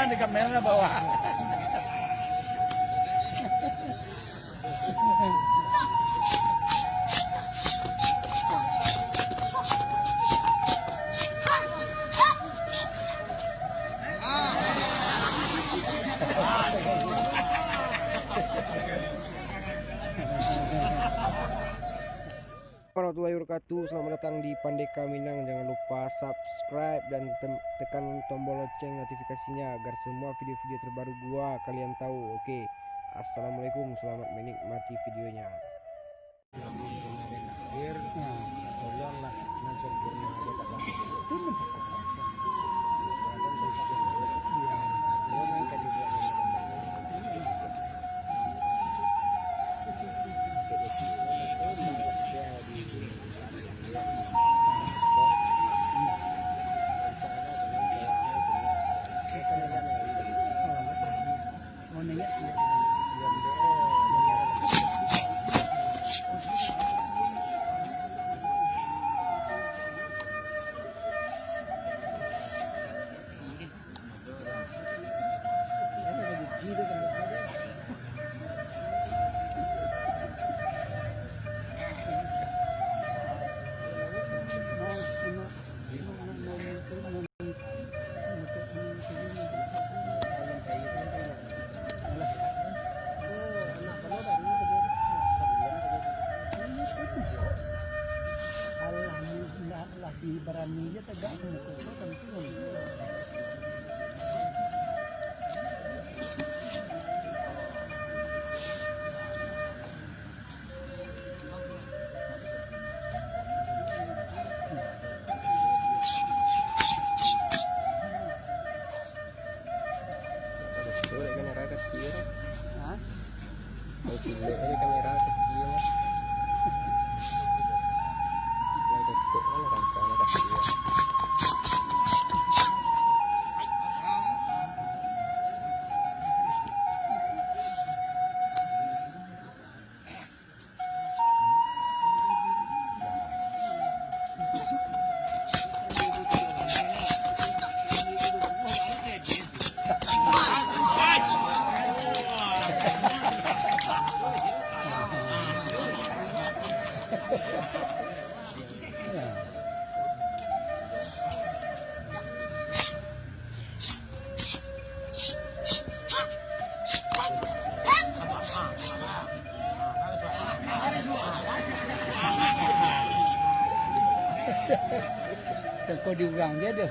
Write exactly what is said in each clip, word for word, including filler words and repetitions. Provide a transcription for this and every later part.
Di kamera bawah. Warahmatullahi wabarakatuh. Selamat datang di Pandeka Minang. Jangan lupa subscribe dan tem- tekan tombol lonceng notifikasinya agar semua video-video terbaru gua kalian tahu. Oke. Assalamualaikum, selamat menikmati videonya. Alhamdulillah, lah dibarani je tegak muka tu tentu. Coba lihat kamera kaki orang. Hah? Mau pilih aja kamera kaki orang. Yang ketik mana kancana kaki orang. Kau diurang dia, dia.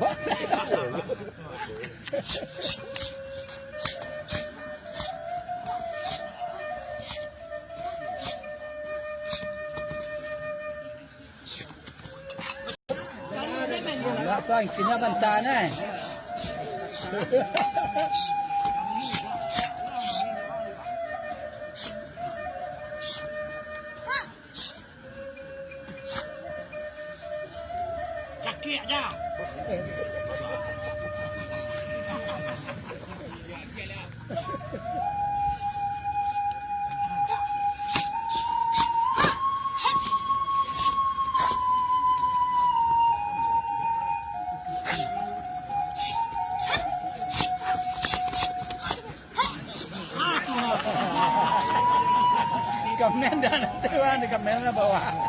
Lah, tuan, kini bantahan, eh. Sakik aja. Kamera dah nanti, Wan, di kamera bawah.